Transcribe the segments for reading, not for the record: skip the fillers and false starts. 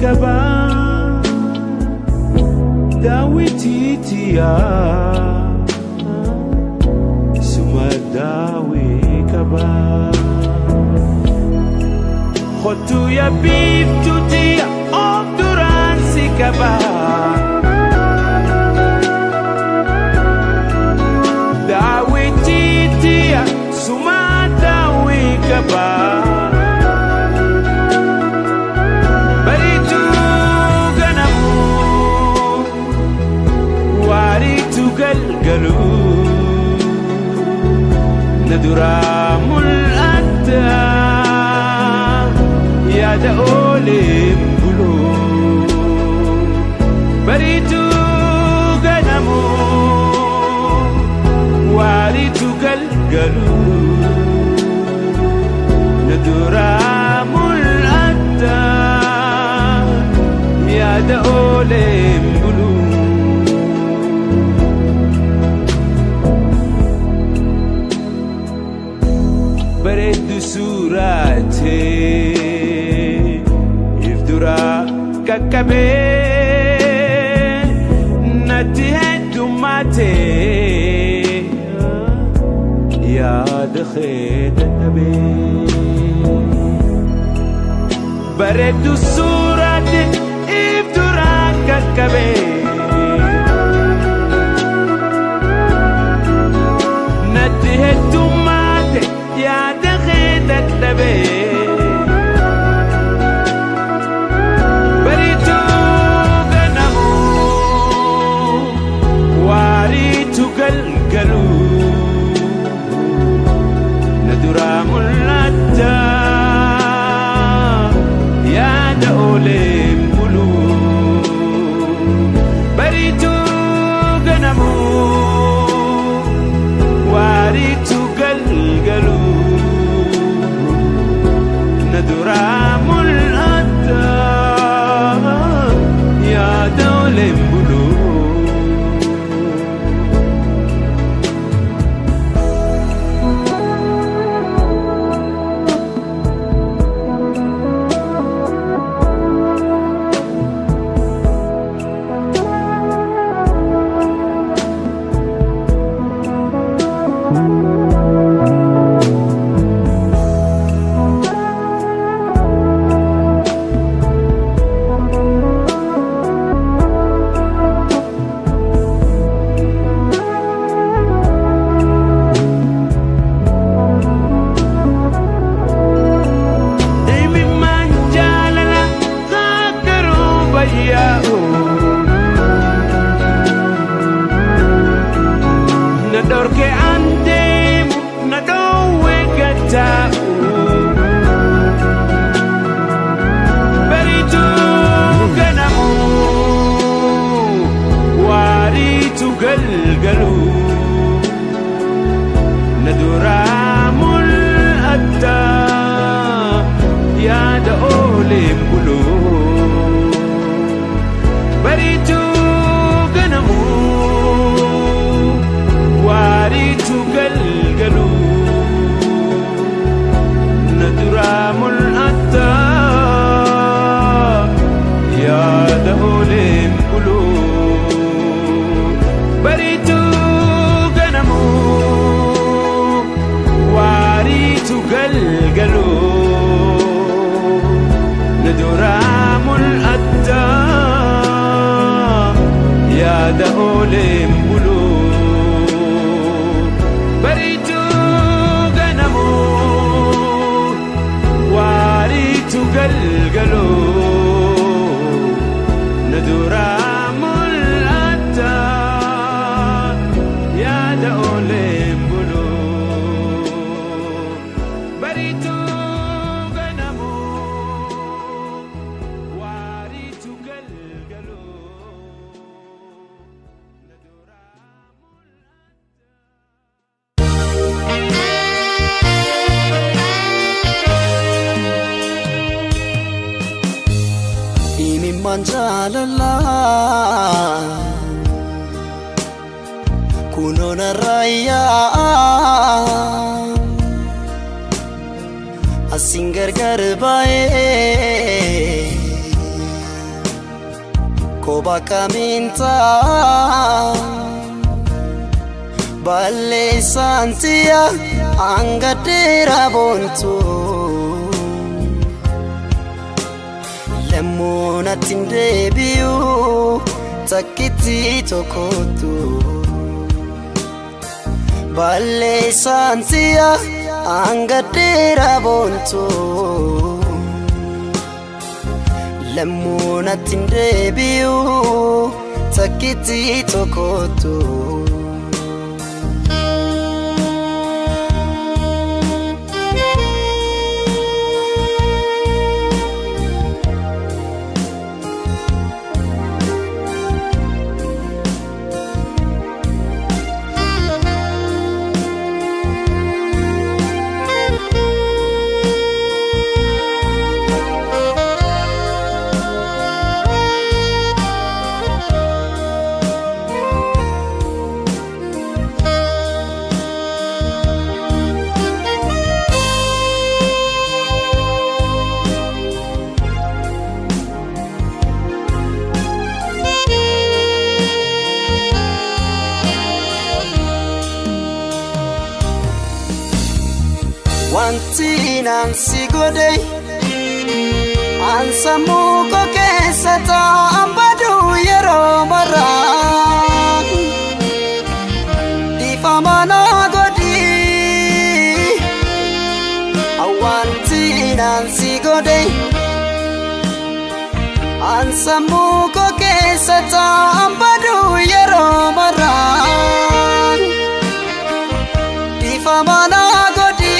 qaba daawwitiitiya suma daawii qaba kottu yaa biiftuutiya of duraan si qaba. Daawwitiitiya suma daawii qaba. Bariitu ganamu waariitu galgalu na duraa mul'atta yaada ooleen bulu. Bariitu ganamu waariitu galgalu na duraa mul'atta yaada ooleen bulu. Bareeddu suuraatee if duraa qaqqabee natti heddummaatee yaada kee dadhabee. Bareeddu suuraatee if duraa qaqqabee natti heddummaate yaada kee dadhabee. Bariitu ganamu waariitu galgalu na duraa mul'atta yaada ooleen bulu. Bariitu ganamu waariitu galgalu na duraa mul'atta yaada ooleen bulu. Imimmaan jaalala garuu bayyaa'u na dhorke an deemu na dhoowwe gataa'u. Bariitu ganamu waariitu galgalu na duraa mul'atta yaada ooleen bulu. Bariitu ganamu waariitu galgalu na duraa mul'atta yaada ooleen bulu. Bariitu ganamu waariitu galgalu na duraa mul'atta yaada ooleen bulu. Bariitu ganamu waariitu galgalu na duraa mul'atta yaada ooleen bulu. Bariitu ganamu waariitu galgalu na duraa mul'atta. Imimmaan jaalalaa kunoo narraa yaa'a Asin gargar baay'ee. Koba kamintaa balleessaan si'a hanga dheeraa boontu Lammuu natti hin deebi'u takkitti tokkotu Balleessaan si'a hanga dheeraa boontu Lammuu natti hin deebi'u takkitti tokkotu. Wanti naan si godhe an sammuu koo keessa taa'an baduu yeroo maraa dhiifama naa godhi. Wanti naan si godhe an sammuu koo keessa taa'an baduu yeroo maraa dhiifama naa godhi.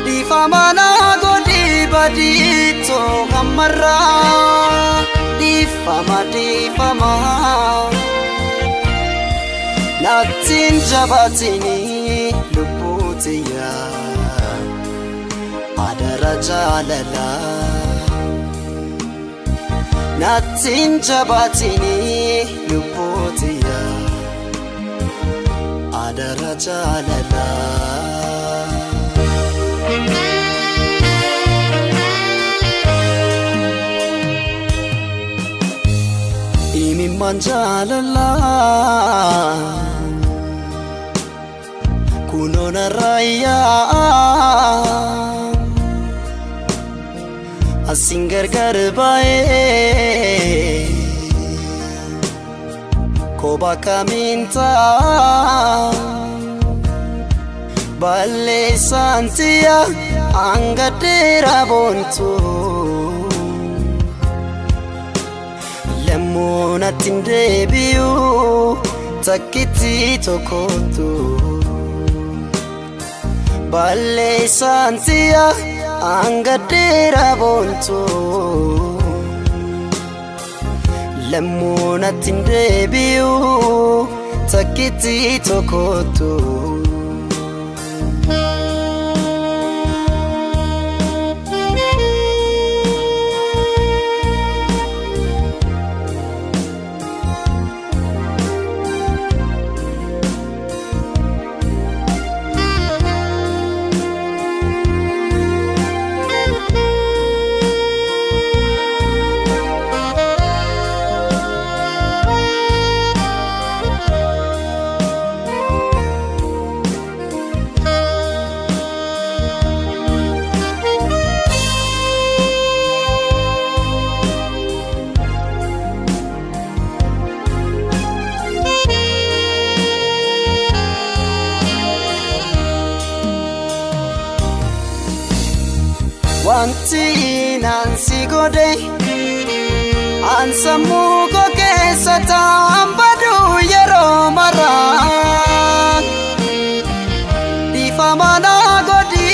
Dhiifama naa godhi badiitoo hammarraa dhiifama dhiifama natti hin jabaatini lubbuu tiyyaa adara jaalalaa natti hin jabaatini lubbuu tiyyaa adara jaalalaa. Imimmaan jaalalaa kunoo narraa yaa'a asiin gargar baay'ee kophaa kamiin ta'a balleessaan si'a hanga dheeraa boontu. Lammuu natti hin deebi'u takkitti tokkotu Balleessaan si'a hanga dheeraa boontu Lammuu natti hin deebi'u takkitti tokkotu. Wanti naan si godhe an sammuu koo keessa taa'an baduu yeroo maraa dhiifama naa godhi.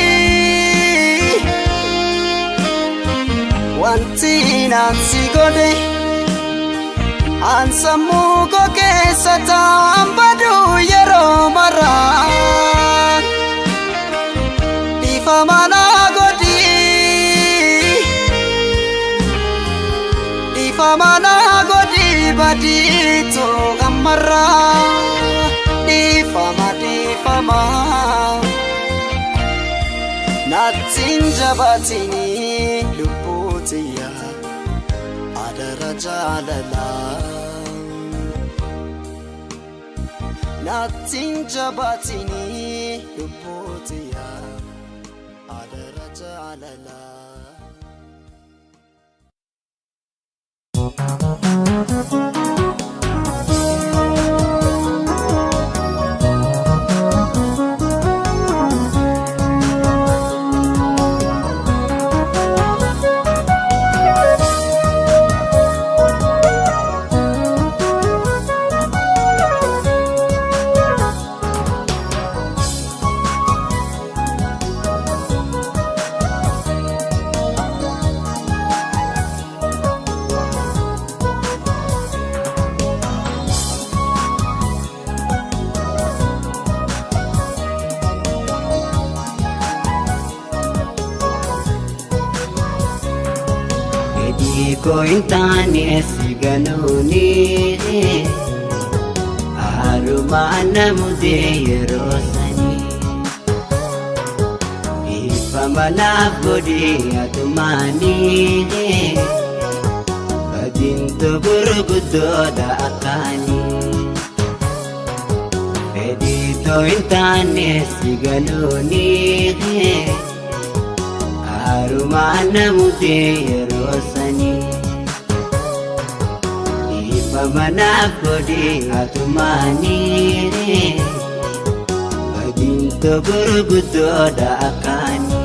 Wanti naan si godhe an sammuu koo keessa taa'an baduu yeroo maraa dhiifama naa godhi. Dhiifama naa godhi badiitoo hammarraa dhiifama dhiifama natti hin jabaatini lubbuu tiyyaa. Jaalalaa Naattiin jabaatinii lubbuutiyaa adara jaalalaa. Fedhii koo hin taane si ganuuni Haarumaan na mudee yeroo sanii Dhiifama naaf godhi atumaanii Badintu gurguddoodha akkaanii Fedhii too hin taane si ganuuni Haarumaan na mudee yeroo sanii Dhiifama naaf godhi atumaanii Badintu gurguddoodha akkaanii.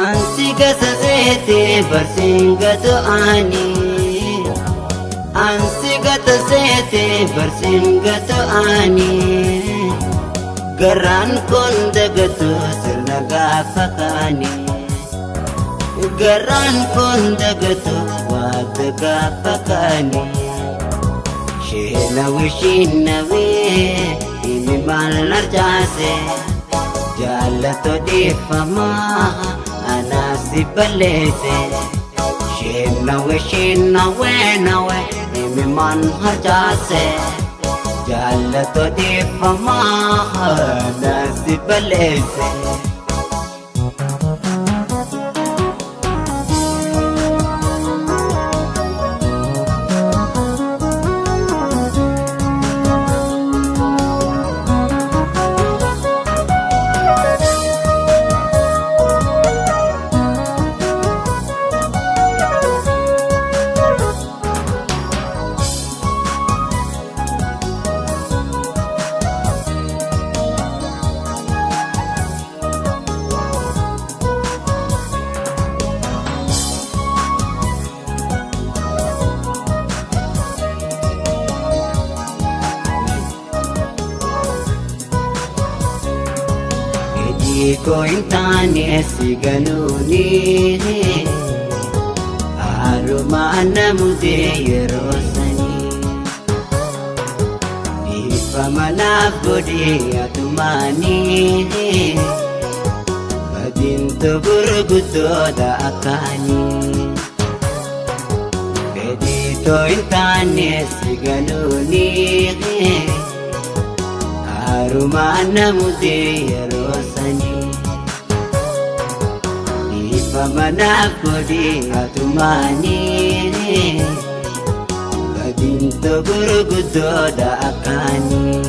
Ansi gasa seete barsiin gato ani Ansi gata seete barsiin gato ani Garaan kun dagatu sirna gaafa kaani Garaan kun dagatu waata gaafa kaani Sheenawi sheenawi himi maal narjaase Jaalatoo dhiifamaa anaaf si balleesse Sheenawe sheenawe nawe himi maal harjaase Jaalatoo dhiifamaa anaaf si balleesse. Fedhii koo hin taane si ganuuni Haarumaan na mudee yeroo sanii Dhiifama naaf godhi atumaanii Badintu gurguddoodha akkaanii Fedhii too hin taane si ganuuni Haarumaan na mudee yeroo sanii Dhiifama naaf godhi atumaanii Badintu gurguddoodha akkaanii.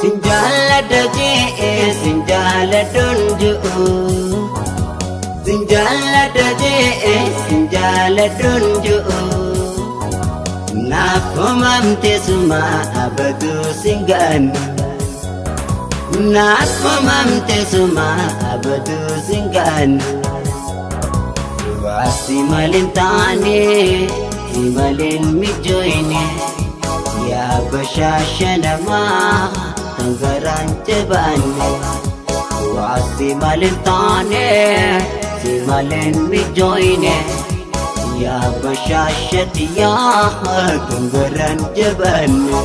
Sin jaalladha jee sin jaalladhuun ji'u Sin jaalladha jee sin jaalladhuun ji'u Naaf hoomamte suma abaduu sin gaannu Naaf hoomamte suma abaduu sin gaannu Waasi malee taane si malee mijoine yaa bashaasha namaa tangaraan jabaanne. Waasi malee taane si malee mijoine yaa bashaasha yaa tangaraan jabaanne.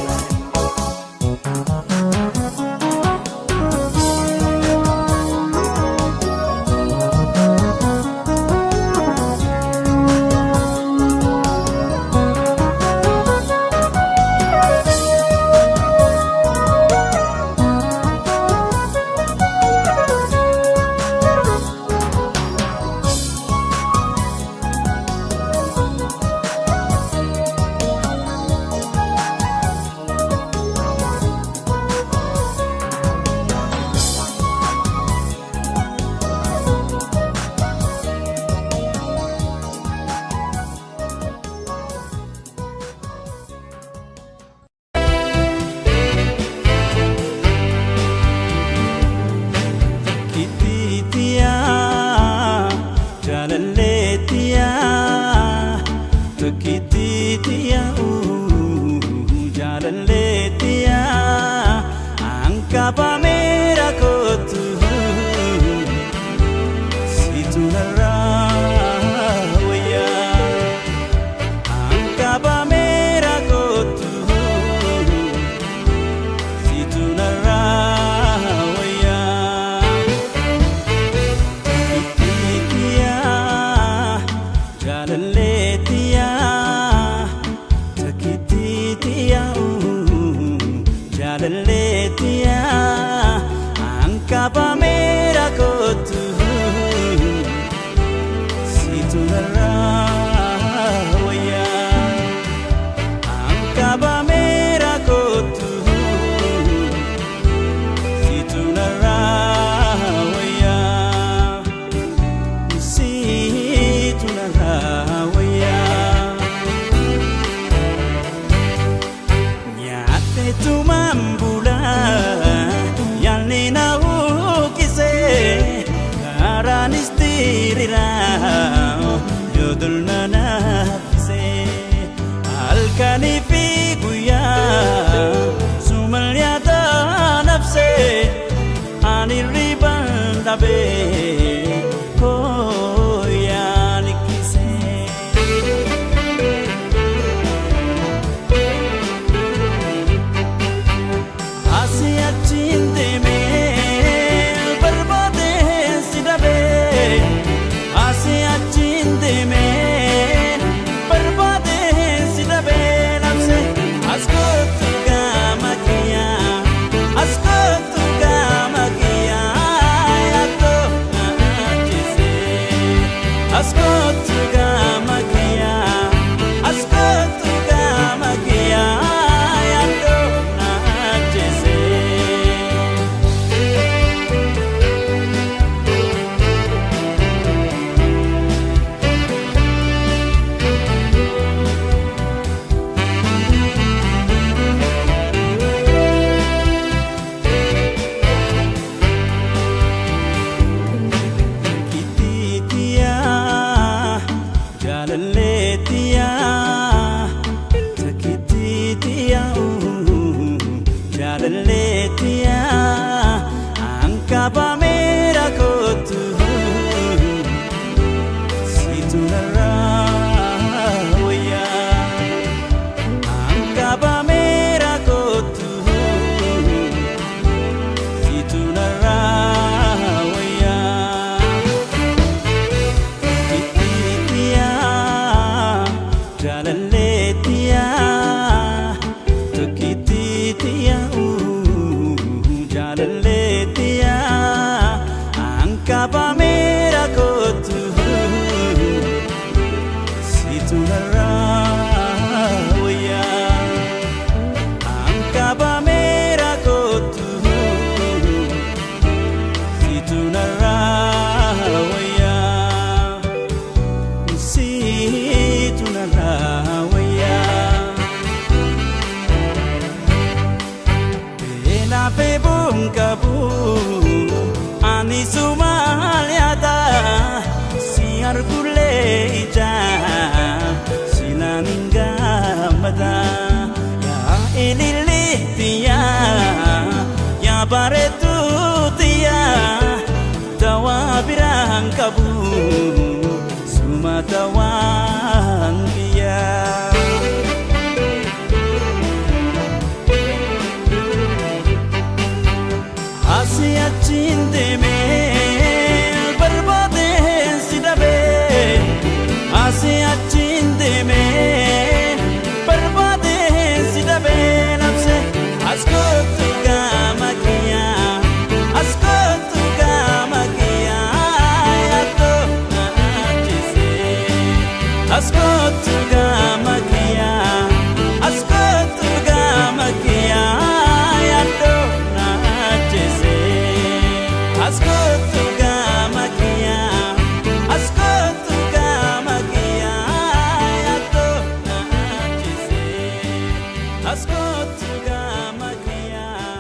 Kititiyaa, jaalalleetiyaa, tokkititiyaa, jaalalleetiyaa, ankabameera kootu, situ narraa wayyaa, ankabameera kootu, situ narraa wayyaa. Kititiyaa, jaalalleetiyaa, tokkititiyaa, jaalalleetiyaa, ankabameera kootu, situ narraa wayyaa, ankabameera kootu, situ narraa wayyaa. Situ narraa wayyaa. Nyaate tumaan bulaa, yaalni na uwwisee, karaanis diriiraa, yoo dolma naaffisee. Halkanii fi guyyaa, sumal nyaata nafsee, ani ribaan dhabee, hooyaa likkisee. Asii achiin deemee barbaadee si dhabee. Asii achiin deemee barbaadee si dhabee labsee. As kootu gama kiyyaa, as kootu gama kiyyaa, yaaddoo na ajjeesee. As kootu gama kiyyaa, as kootu gama kiyyaa, yaaddoo na ajjeesee. Kititiyaa, jaalalleetiyaa, tokkititiyaa, jaalalleetiyaa, ankabameera kootu, situ narraa wayyaa, ankabameera kootu, situ narraa wayyaa. Kititiyaa, jaalalleetiyaa, tokkititiyaa, jaalalleetiyaa, qabu sumata waan kiyyaa. Asii achiin deemee barbaadeen si dhabee, asii achiin deemee barbaadeen si dhabee nabse. As kootu gama kiyyaa, as kootu gama kiyyaa, yaaddoo na ajjeesee. As kootu gama kiyyaa, as kootu gama kiyyaa, yaaddoo na ajjeesee. As kootu gama kiyyaa, as kootu gama kiyyaa, yaaddoo na ajjeesee. As kootu gama kiyyaa,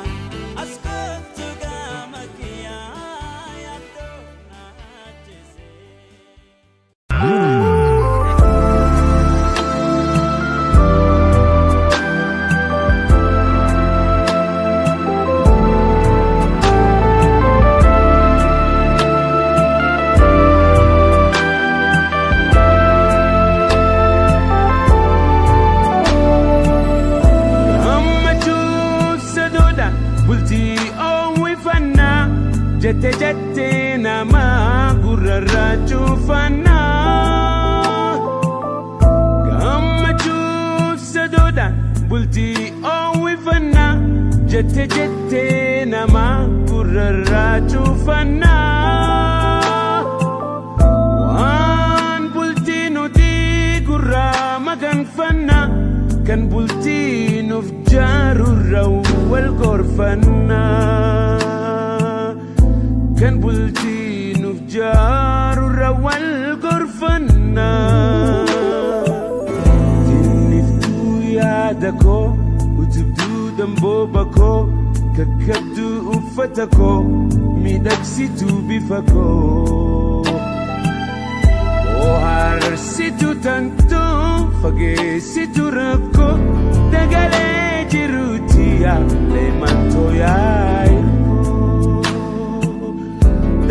as kootu gama kiyyaa, yaaddoo na ajjeesee. Gammachuuf sadoodha bultii oowwifannaa jette jette nama gurrarraa cuufannaa. Gammachuuf sadoodha bultii oowwifannaa jette jette nama gurrarraa cuufannaa. Waan bultii nuti gurraa maganfanna kan bultii nuuf jaarurra wal gorfanna. Kan bultii nuuf jaarurra wal gorfanna. Tinniftuu yaada koo, utubduu dambooba koo, kakkabduu uffata koo, miidhagsituu bifa koo. Bohaarsitu tantuu fageessitu rakkoo dagalee jiruuti yaalee mantoo yaa'irkoo.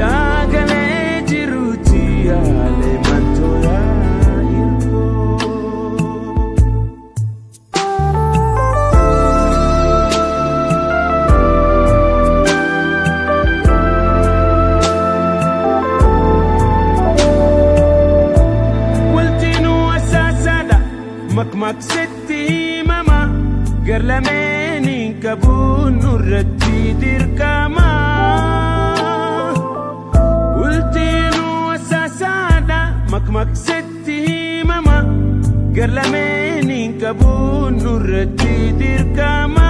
Dagalee jiruuti yaalee mantoo yaa'irkoo. Waltinuu asaasaadha maqmaqsetti himama garlameeniin qabuun nurratti dirqama. Waltinuu asaasaadha maqmaqsetti himama garlameeniin qabuun nurratti dirqama.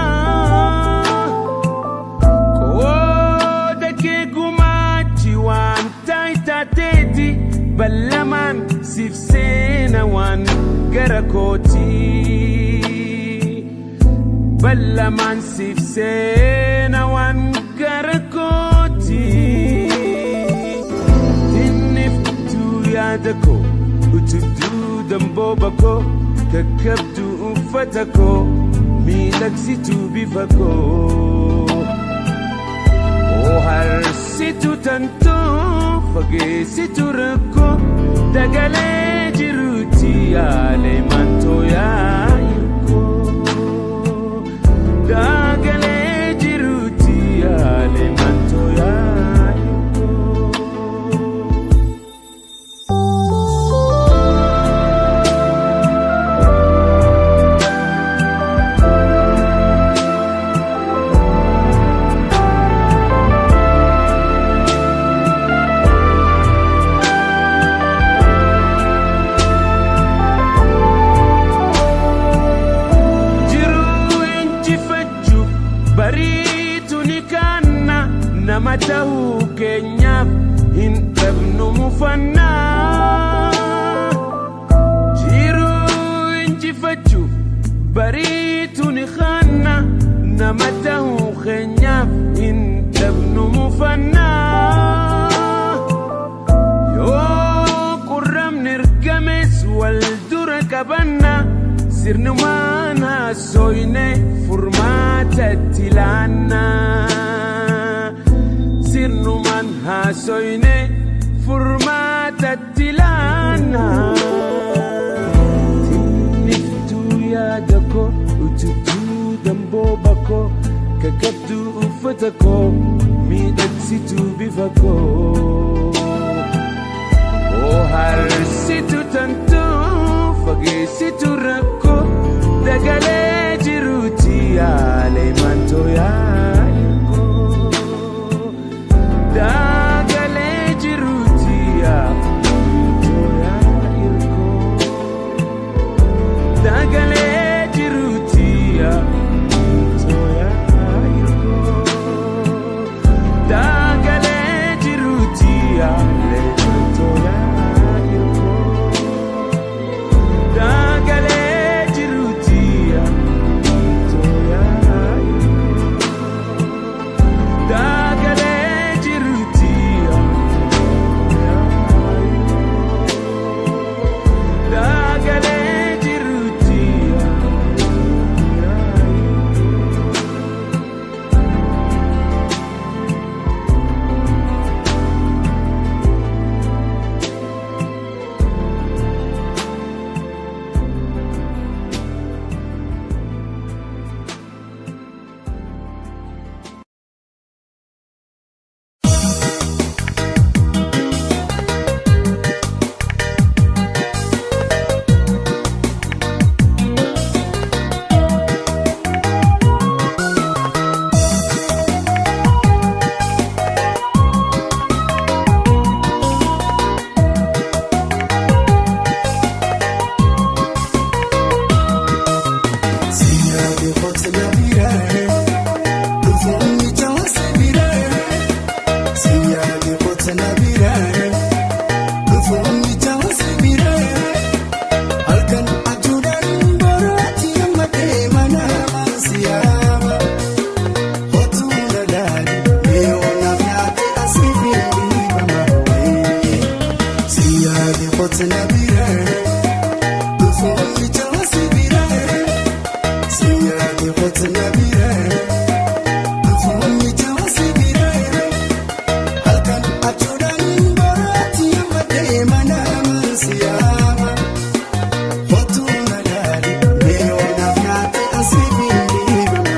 Qooda kee gumaachi waan taayitaateeti ballamaan siif seena waan gara kooti. Ballamaan siif seena waan gara kooti. Tinniftuu yaada koo, utubduu dambooba koo, kakkabduu uffata koo, miidhagsituu bifa koo. Bohaarsitu tantoo fageessitu rakkoo dagalee jiruuti yaalee mantoo yaa'irkoo. Dagalee jiruuti yaalee mantoo yaa'irkoo. Jiruu injifachuuf bariitu ni kaanna nama ta'uu keenyaaf hin dhabnu mufannaa. Jiruu injifachuuf bariitu ni kaanna nama ta'uu keenyaaf hin dhabnu mufannaa. Yoo qurramni ergames wal dura qabanna sirnumaan haasoyne furmaatatti laanna. Sirnumaan haasoyne Furmaatatti laanna. Tinniftuu yaada koo utubtuu dambooba koo kakabduu uffata koo miidhagsituu bifa koo. Harsitu tantuu fageessitu rakkoo dagalee jiruuti yaalee mantoo yaa'ikoo. Dagalee jiruuti yaa'ikoo yaa'ikoo. Dagalee jiruuti yaa'ikoo yaa'ikoo. Dagalee jiruuti yaalee mantoo yaa'ikoo. Dagalee jiruuti yaa'ikoo yaa'ikoo. Dagalee jiruuti yaa'ikoo. Dagalee jiruuti yaa'ikoo. Siyaade qote bira, dhufuun jaansa bira. Siyaade qote bira, dhufuun jaansa bira. Halkan ajuudhaan baraati ammatee mana siyaama. Otuu lalaali mi'oona nyaate asii fi dhiibama. Siyaade qote bira, dhufuun jaansa bira. Siyaade qote bira, dhufuun jaansa bira. Halkan ajuudhaan baraati ammatee mana siyaama. Otuu lalaali mi'oona nyaate asii fi dhiibama.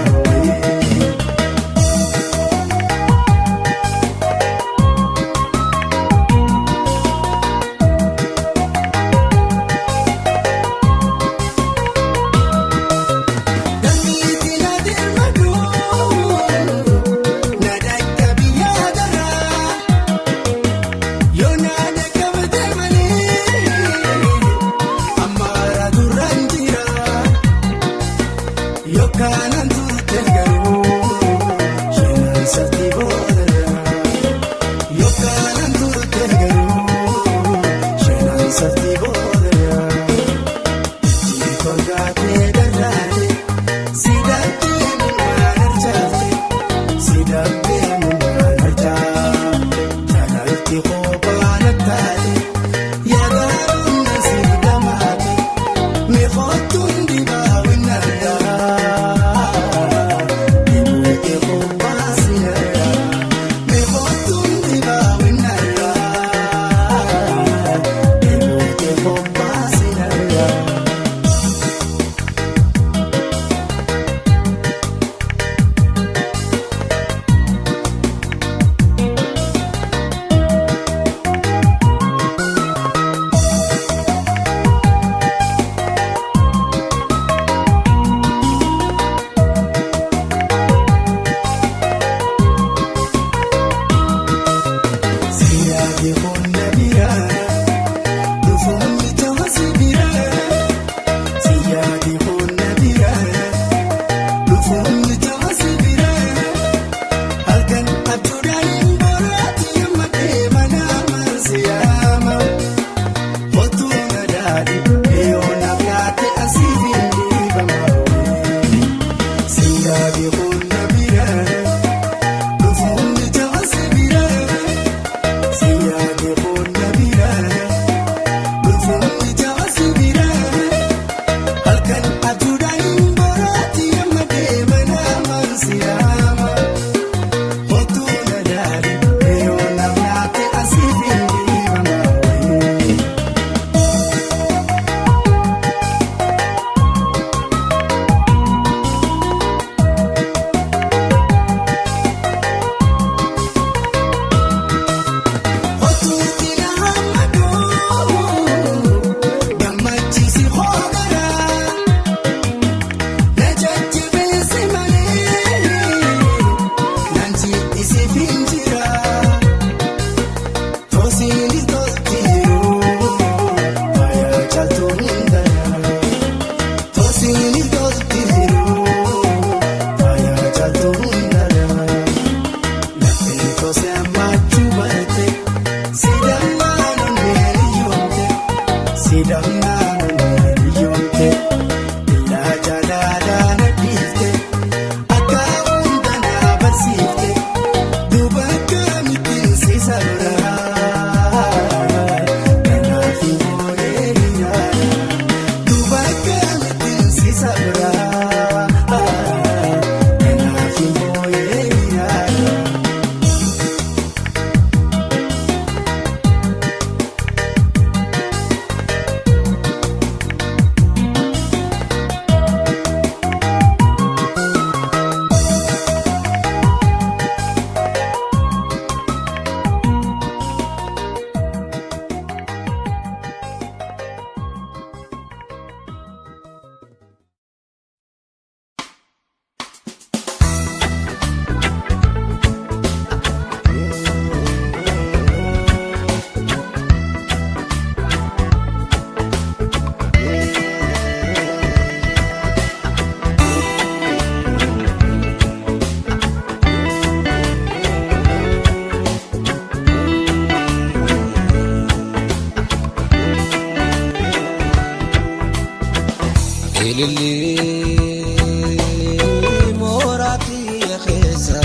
Ilillee mooraati keessa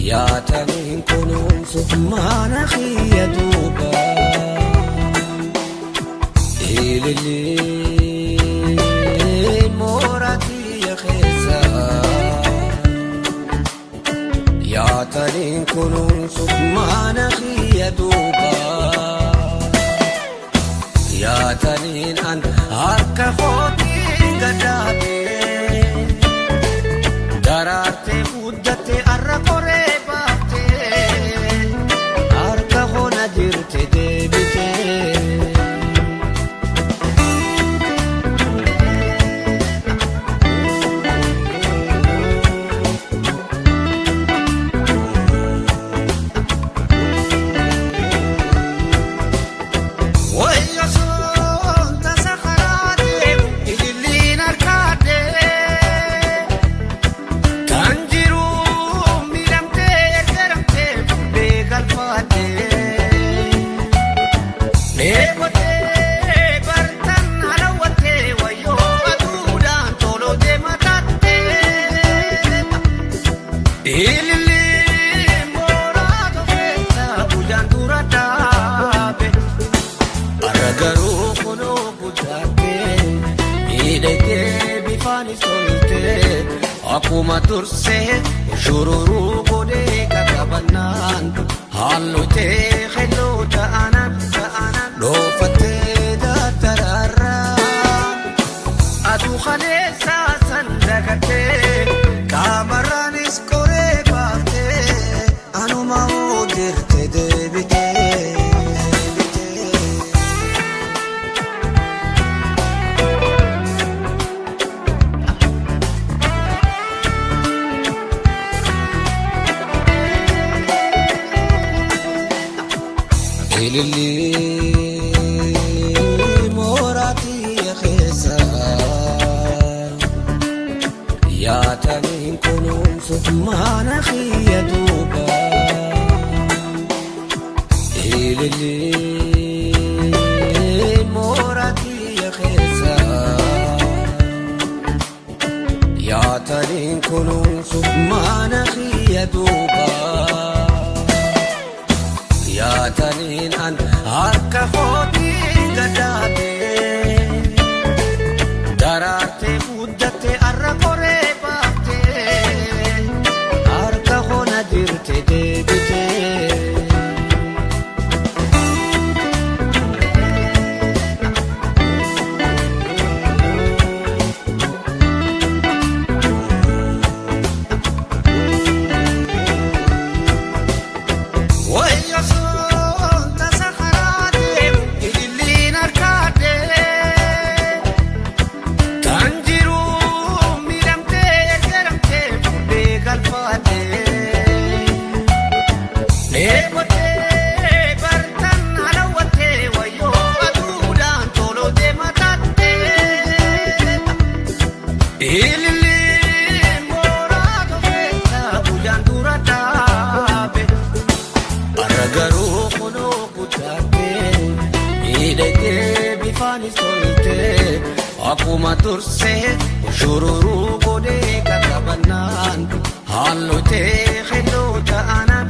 yaataniin kunuunsuuf mana kiyya duuba. Ilillee mooraati keessa yaataniin kunuunsuuf mana kiyya duuba. Yaataniin an harka kootiin gadaatee daraartee guddattee arra koree baaftee harka koona jirte deebitee. Akkuma dursee shururuu godhee qaqqabannaan halluu ta'ee helluu ta'anaan dhoofattee daddaraarraa aduu kaleessaa san dagattee qaamarraanis qoree baaftee anuma hojjette deebitee. Ilillee mooraati keessa yaataniin kunuunsuuf mana kiyya duuba. Ilillee mooraati keessa yaataniin kunuunsuuf mana kiyya duuba. Yaataniin an harka kootiin gadaatee daraartee guddattee arra koree baaftee harka koona jirte deebitee. Akkuma dursee shururuu godhee qaqqabannaan halluu ta'ee helluu ta'anaan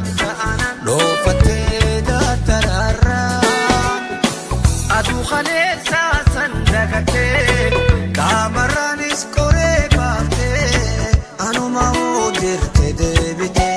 dhoofattee daddaraarraa aduu kaleessaa san dagattee qaamarraanis qoree baaftee anuma hojjette deebitee.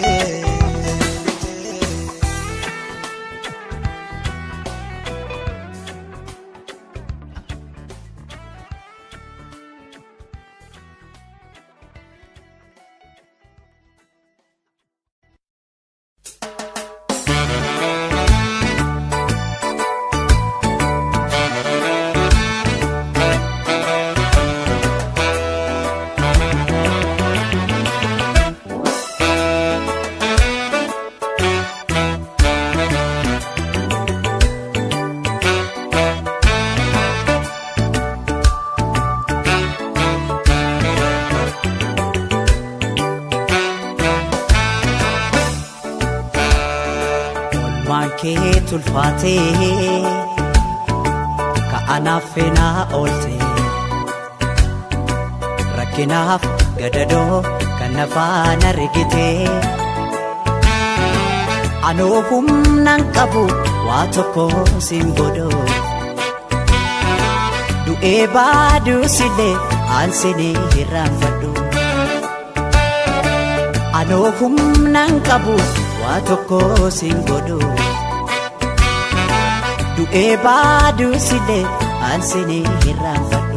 Tulfaatee ka Ka'anaaf feenaa oolte rakkinaaf gadadoo kan afaan argite anoo humnaan qabu waa tokko siin godho du'ee baaduusillee aansinii hirraanfadhu anoo humnaan qabu waa tokko siin godho du'ee baaduusillee aansinii hirraanfadhu.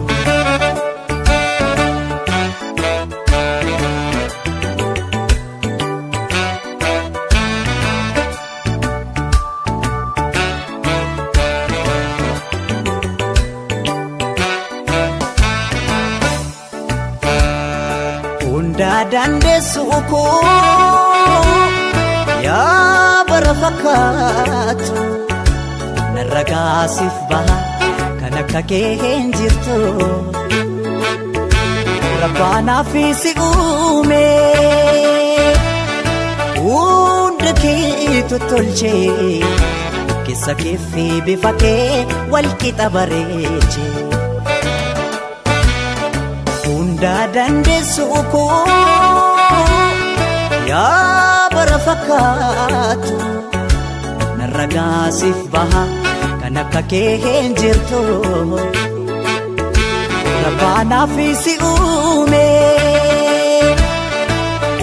Dandeessu koo yaa bara fakkaatu narra gaasiif baha kan akka kee hin jirtu rabbaanaaf si uume hunda kee tottolchee keessa kee fi bifa kee wal qixa bareechee. Hunda dandeessu koo yaa bara fakkaatu narra gaasiif baha kan akka kee hin jirtu rabbaanaaf si uume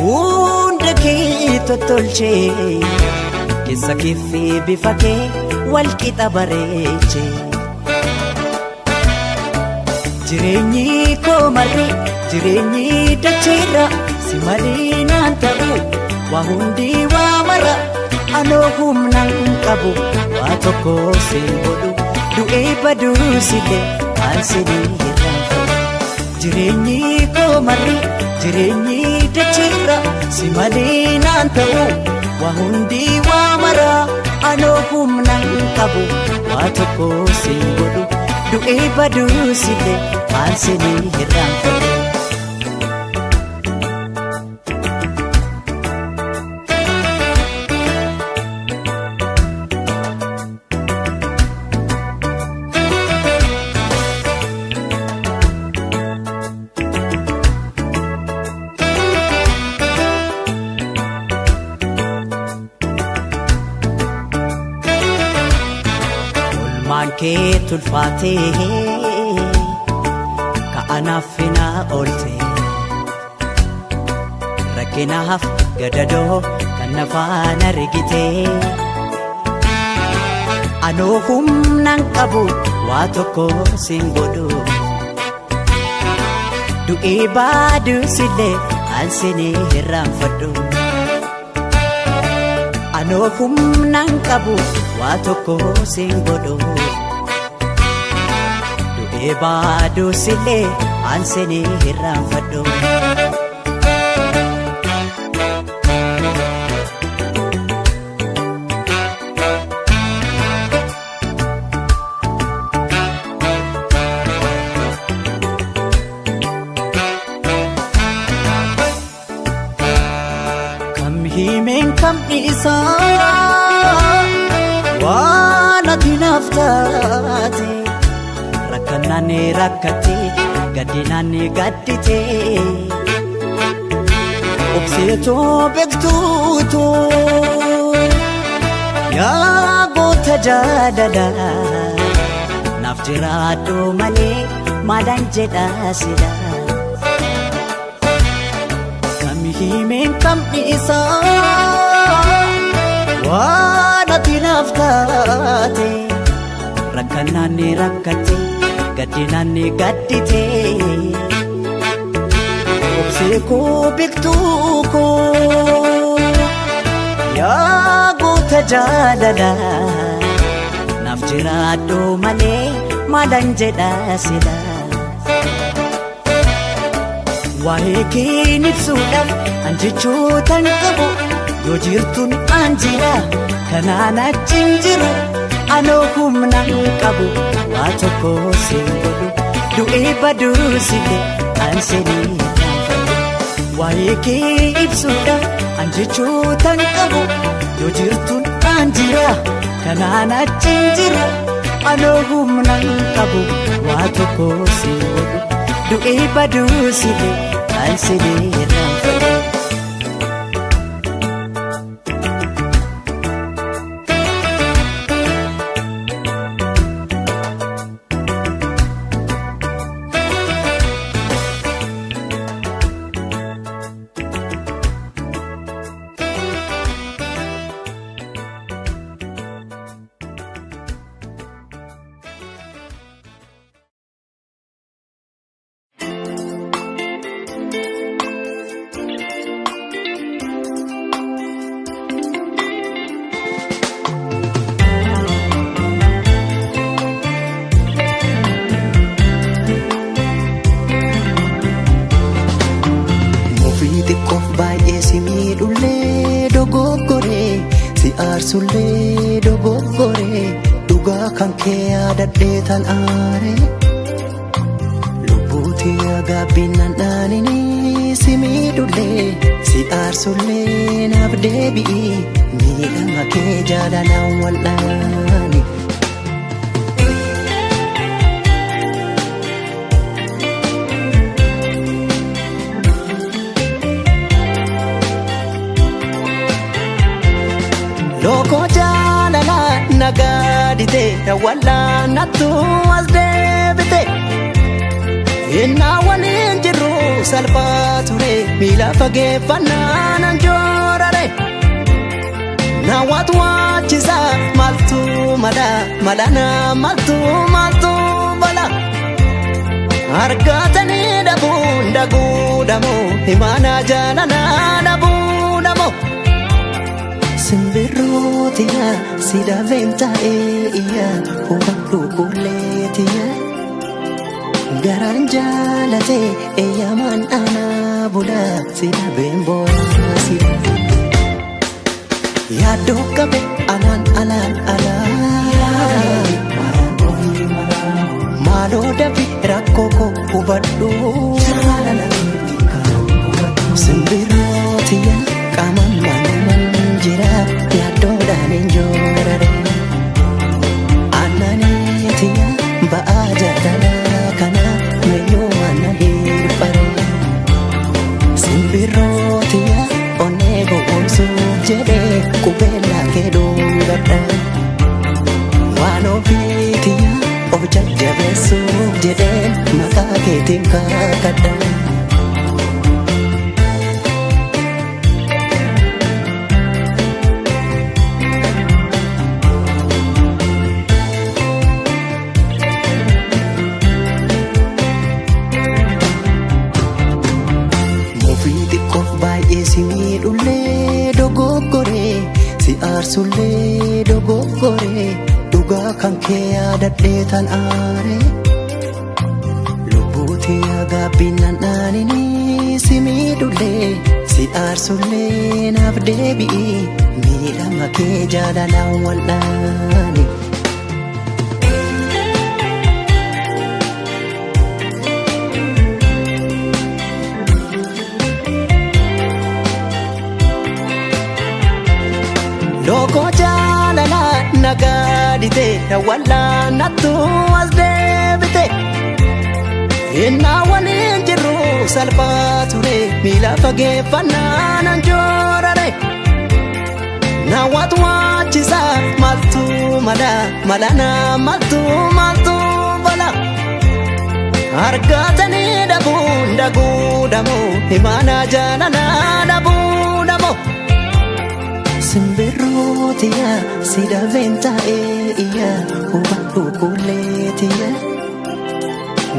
hunda kee tottolchee keessa kee fi bifa kee wal qixa bareechee. Jireenyi koo marri jireenyi dacheerra si malee naan ta'u waa hundi waa mara anoo humnaan qabu waa tokko siin godhu du'ee baduusillee aansinii hirraanfadhu. Jireenyi koo marri jireenyi dacheerra si malee naan ta'u waa hundi waa mara anoo humnaan qabu waa tokko siin godhu. Du'ee baduusillee aansinii hirraanfadhu. Kee tulfaatee ka'anaaf feenaa oolte rakkinaaf gadadoo kan afaan argite anoo humnaan qabu waa tokko siin godhu du'ee baaduusillee aansinii hirraanfadhu anoo humnaan qabu waa tokko siin godhu. Du'ee baaduusillee aansinii hirraanfadhu. Kam himeen kam dhiisaa waan ati naaf taate. Rakkanaan rakkate gaddinaan gaddite obseetoo beektuutu yaa goota jaalala naaf jiraadhu malee maalaan jedha sila. Kam himeen kam dhiisaa waan ati naaf taate rakkanaan rakkate. Gaddinaan gaddite obsee koo beektuu koo yaa goota jaalala naaf jiraadhu malee maalaan jedha sila. Waa'ee kee ibsuudhaaf an jechootan qabu yoo jirtuun an jira kanaan achi hin jiru anoo humnaan qabu. Waa tokko siin godhu du'ee baduusillee aansinii hirraanfadhu. Waa'ee kee ibsuudhaaf an jechootan qabu yoo jirtuun an jira kanaan achi hin jiru Anoo humnaan qabu waa tokko si godhu du'ee baduu silee kan silee irraanfadhu. Mufii xiqqoof baay'ee si miidhullee dogoggoree si aarsullee dogoggoree dhugaa kan kee yaadadhee tan aare lubbuutii gaabbiin nan dhaaninii si miidhullee si aarsullee naaf deebi'i miidhama kee jaalalaan wal'aani. Lookoo jaalala nagaadite wal'aanattu as deebite. Innaa waliin jirru salphaa ture miila fageeffannaa nan joorare. Naawwatu waachisa maaltu mala malana maaltu maaltu bala. Argatanii dhabuun daguu dhamoo himaana jaalala dhabuu dhamoo. Simbirrootiya si dhabeen taa'ee iyya hubadhu kulleetiya. Garaan jaalate eeyyamaan aanaa bula si dhabeen booraa si Yaaddoo qabe alaan alaan alaan. Maaloo dafi rakkoo koo hubadhu. Simbirrootiya qaamaan maalumaan jira yaaddoodhaan hin joorare. Aananiitiya ba'aa jaalala kana meyyuu aannan hirphare. Simbirrootiya onnee gowwoomsuuf jedhee qubeellaa kee dhungadha. Waan ofiitiya of jajjabeessuuf jedhee maqaa keetiin kakadha. Mufii xiqqoof baay'ee si miidhullee dogoggoree si aarsullee dogoggoree dhugaa kan kee yaadadhee tan aare. Lubbuutii gaabbiin nan dhaaninii si miidhullee si aarsullee naaf deebi'i miidhama kee jaalalaan wal'aani. Lookoo jaalala nagaadite wal'aanattu as deebite. Innaa waliin jirru salphaa ture miila fageeffannaa nan joorare. Naawwatu waachisa maaltu mala malana maaltu maaltu bala. Argatanii dhabuun daguu dhamoo himaana jaalala dhabuu dhamoo. Simbirrootiya si dhabeen taa'ee iyya hubadhu kulleetiya.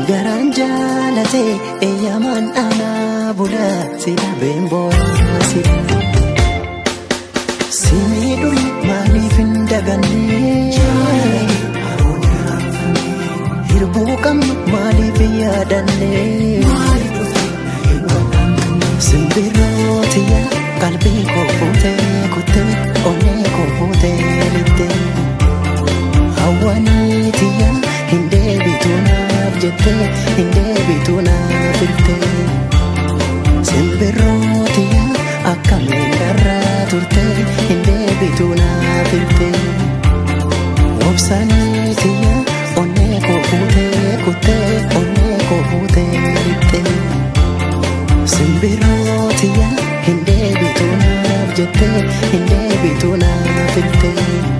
Garaan jaalate eeyyamaan aanaa bula si dhabeen booraa si Si miidhuun maaliif hin daganne? Hirbuu qabnu maaliif hin yaadanne? Simbirrootiya qalbii koo fuutee kuttee onnee koo fuutee littee. Hawwaniitiya hin deebitu naaf jettee hin deebitu naaf iltee. Simbirrootiya akkamiin darraa turte hin deebitu naaf iltee. Obsaniitiya Fuutee kuttee onnee koo fuutee lixxee. Simbirrootiyya hin deebitu naaf jettee hin deebitu naaf iltee.